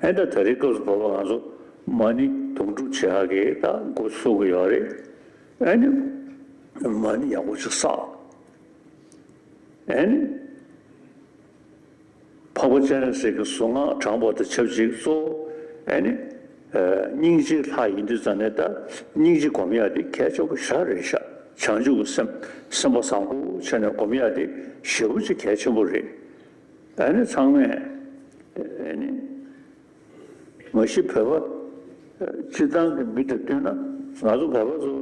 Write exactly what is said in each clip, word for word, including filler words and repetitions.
ཨེ་ད་ད་རེས་སྐབས་སུ་བབ་པ་ང་ཚོ་མ་ཎི་དུང་སྒྲུབ་བྱེད་ཡག་གི་ད་འགོ་ཚུགས་ཀྱི་ཡོད་རེད། ཨེ་ནི་མ་ཎི་ཡག་པོ་ཅིག་བསགས། ཨེ་ནི་འཕགས་པ་སྤྱན་རས་གཟིགས་ཀྱི་གཟུངས་སྔགས་བགྲངས་པ་དང་ཆབས་ཅིག་གཙོ་བོ་ཨེ་ནི་སྙིང་རྗེའི་ལྷ་ཡིན་དུས་ཙང་ནས་ད་སྙིང་རྗེ་སྒོམ་ཡག་དེ་གལ་ཆེན་པོ་ཞེ་དྲག་རེད་ཤག་བྱང་ཆུབ་ཀྱི་སེམས་སེམས་པ་བཟང་པོ་བྱས་ནས་སྒོམ་ཡག་དེ་ཞེ་པོ་ཅིག་གལ་ཆེན་པོ་རེད། ཨེ་ནི་ཚང་མས་ཨེ་ནི། མ་གཞི་བོད་པ་སྤྱིར་བཏང་གི་མི་དང་བསྟུན་ན་ང་ཚོ་བོད་པ་ཚོ་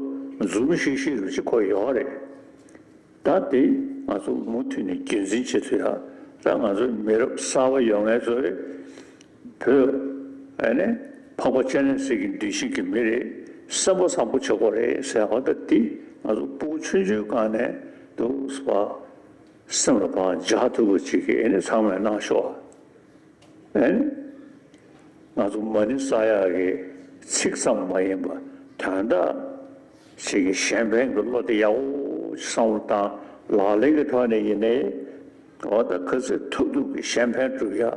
འཛུམ་ཤིག་ཤིག་རུ་ཅིག་གོ་ཡོད་རེད། ད་དེ་ང་ཚོ་མུ་མཐུད་ནས་རྒྱུན་འཛིན་བྱེད་ཐུབ་ཡ། ད་ང་ཚོ་མི་རབས་གསར་པ་ཡོང་མཁན་ཚོས་བོད་ཨ་ནི་འཕགས་པ་སྤྱན་རས་གཟིགས་ཀྱི་གདུལ་ཞིང་གི་མི་རེད། སེམས་པ་བཟང་པོ་བྱེད་དགོས་རེད་ཟེར་བ། ད་དེ་ང་ཚོ་སྤུ་གུ་ཆུང་ཆུང་སྒང་ནས་འདུག་སེ་བ་སེམས་ལ་བ་འཇགས་ཐུབ་པ་ཅིག་གི་ཨ་ནི་ཚང་མས་གནང་ཤོག་ཨ། ཨེ་ནི། ང་ཚོ་མ་ཎི་བསགས་ཡག་གི་ཚིག་ཙམ་མ་ཡིན་པར་དོན་དག་ཅིག་གི་གཞན་ཕན་གྱི་བློ་དེ་ཡག་པོ་ཅིག་བསམ་བློ་བཏང་། ལག་ལེན་གྱི་ཐོག་ནས་ཡིན་ནའི་འོ་ད་ག་ཚོད་ཐུབ་ཐུབ་ཀྱི་གཞན་ཕན་སྒྲུབ་ཡག་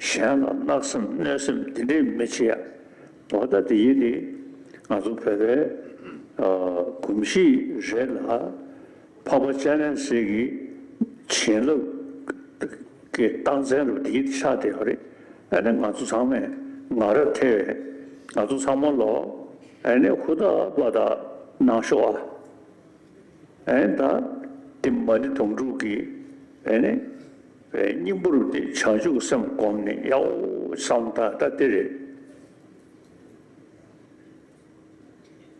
གཞན་ལ་བརྣག་སེམས་གནོད་སེམས་དེ་འདྲས་མི་བྱེད་ཡག་འོ་ད་དེ་ཡིན་དེ་ང་ཚོ་བོད་པའི་གོམས་གཤིས་རེད་ལ། འཕགས་པ་སྤྱན་རས་གཟིགས་ཀྱི་བྱིན་རླབས་ཀྱི་རྟགས་མཚན་རུ་དེའི་ཆ་དེ་ཡོད་རེད། ཨ་ནི་ང་ཚོ་ཚང་མས་ང་རང་ཐེ་བའི་ང་ཚོ་ཚང་མ་ལོ་ཨ་ནི་ཧུར་ཐག་པ་དག་གནང་ཤོག་ཨ། ཨ་ནི་ད་དེ་མ་ཎི་དུང་སྒྲུབ་ཀྱི་ཨ་ནི་སྙིང་པོ་རུ་དེ་བྱང་ཆུབ་ཀྱི་སེམས་བསྒོམས་ནས་ཡག་པོ་བསམ་ད་ད་དེ་རེད།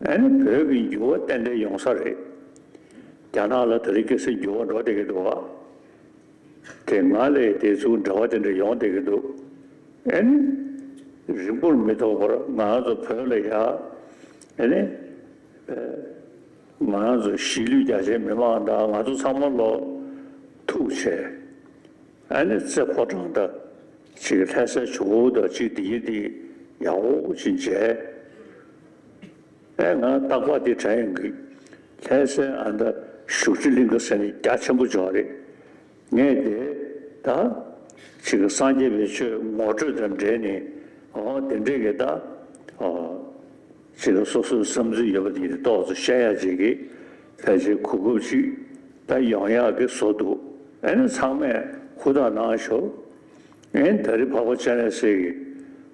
ཨ་ནི་བོད་ཀྱི་འགྱུར་བ་ཏན་ཏན་ཡོང་ས་རེད། རྒྱ་ནག་ལ་དེ་རིང་ཁ་སང་འགྱུར་བ་འགྲོ་བསྡད་ཀྱི་འདུག་བ། དེ་སྔ་ལས་དེ་ཚོ་འདྲ་བ་དེ་འདྲ་ཡོང་བསྡད་ཀྱི་འདུག་ཨ་ནི་རིང་པོར་མི་ཐོགས་པར་ང་རང་ཚོ་བོད་ལ་ཡ་ཨ་ནི་ང་རང་ཚོ་གཞིས་ལུས་རྒྱ་ཆེའི་མི་མང་དང་ང་ཚོ་ཚང་མ་ལོ་ཐུག་བྱས། ཨ་ནི་རྩེ་ཕོ་བྲང་དང་ཅིག་ལྷ་སའི་ཇོ་བོ་དང་ཅིག་དེ་ཡི་དེ་ཡག་པོ་ཅིག་མཇལ། ཨེ་ང་རྟག་པར་དེ་དྲན་ཡོང་གི། ལྷ་སའི་ཨ་མདའ་བཞུགས་ཁྲི་གླིང་ག་ཟེར་ནས་རྒྱ་ཆེན་པོ་ཅིག་ཡོད་རེད། ངས་དེ་ད་ཅིག་སངས་རྒྱས་པའི་ཆོས་ངོ་སྤྲོད་དང་འབྲེལ་ནས་ཨོ་དེ་འདྲས་ཀྱི་ད་ཨོ། ཅིག་ལ་སོ་སོའི་བསམ་ཚུལ་ཡོད་པ་དེ་ཏོག་ཙམ་བཤད་ཡག་ཅིག་གི་ཕལ་ཆེར་གོ་སྐབས་ཅིག་ད་ཡོང་ཡག་གི་བཟོ་འདུག་ཨ་ནི་ཚང་མས་ཧུར་ཐག་གནང་ཤོག་ཨ་ནི་ད་རེས་འཕགས་པ་སྤྱན་རས་གཟིགས་ཀྱི་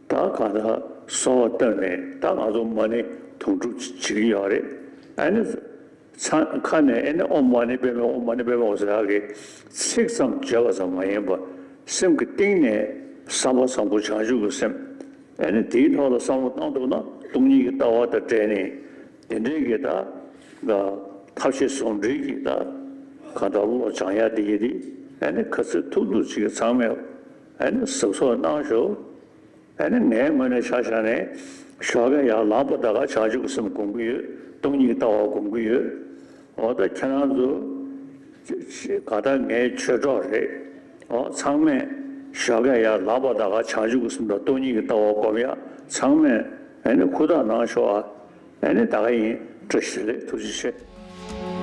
ད་གང་ལྟར་གསོལ་བ་བཏབ་ནས་ད་ང་ཚོ་མ་ཎི་དུང་སྒྲུབ་བྱེད་ཀྱི་ཡོད་རེད། ཨ་ནི། ཚང་ཁ་ནས་ཨེ་ནི་ཨོཾ་མ་ཎི་པདྨེ་ཨོཾ་མ་ཎི་པདྨེ་ཧཱུྃ་ཟེར་ཡག་གི་ཚིག་ཙམ་བརྗོད་པ་ཙམ་མ་ཡིན་པར་སེམས་ཀྱི་གཏིང་ནས་བསམ་པ་བཟང་པོ་བྱང་ཆུབ་ཀྱི་སེམས། ཨེ་ནི་དེའི་ཐོག་ལ་བསམ་བློ་བཏང་ཐུབ་ན་སྟོང་ཉིད་ཀྱི་ལྟ་བ་དང་འབྲེལ་ནས་དེ་འདྲའི་གི་ད་ཐབས་ཤེས་ཟུང་འབྲེལ་གྱི་ད་གང་ལྟར་བློ་སྦྱང་ཡག་དེ་ཡིན་དེ་ཨེ་ནི་ག་ཚོད་ཐུབ་ཐུབ་ཅིག་གི་ཚང་མས་ཨེ་ནི་གཟབ་གཟབ་གནང་ཤོག་ཨ་ནི་ངའི་ངོས་ནས་ཆ་བཞག་ནས་ཞོགས་ཀས་ཡར་ལངས་པ་ད་ག་བྱང་ཆུབ་ཀྱི་སེམས་སྒོམ་གྱི་ཡོད། སྟོང་ཉིད་ཀྱི་ལྟ་བ་སྒོམ་གྱི་ཡོད། འོ་ད་ཁྱེད་རང་ཚོ་ག་ད་ངའི་ཆོས་གྲོགས་རེད། འོ་ཚང་མས་ཞོགས་ཀས་ཡར་ལངས་པ་ད་ག་བྱང་ཆུབ་ཀྱི་སེམས་དང་སྟོང་ཉིད་ཀྱི་ལྟ་བ་སྒོམ་ཡག་ཚང་མས་ཨ་ནི་ཧུར་ཐག་གནང་ཤོག་ཨ། ཨ་ནི་ད་ག་ཡིན། བཀྲ་ཤིས་བདེ་ལེགས། ཐུགས་རྗེ་ཆེ།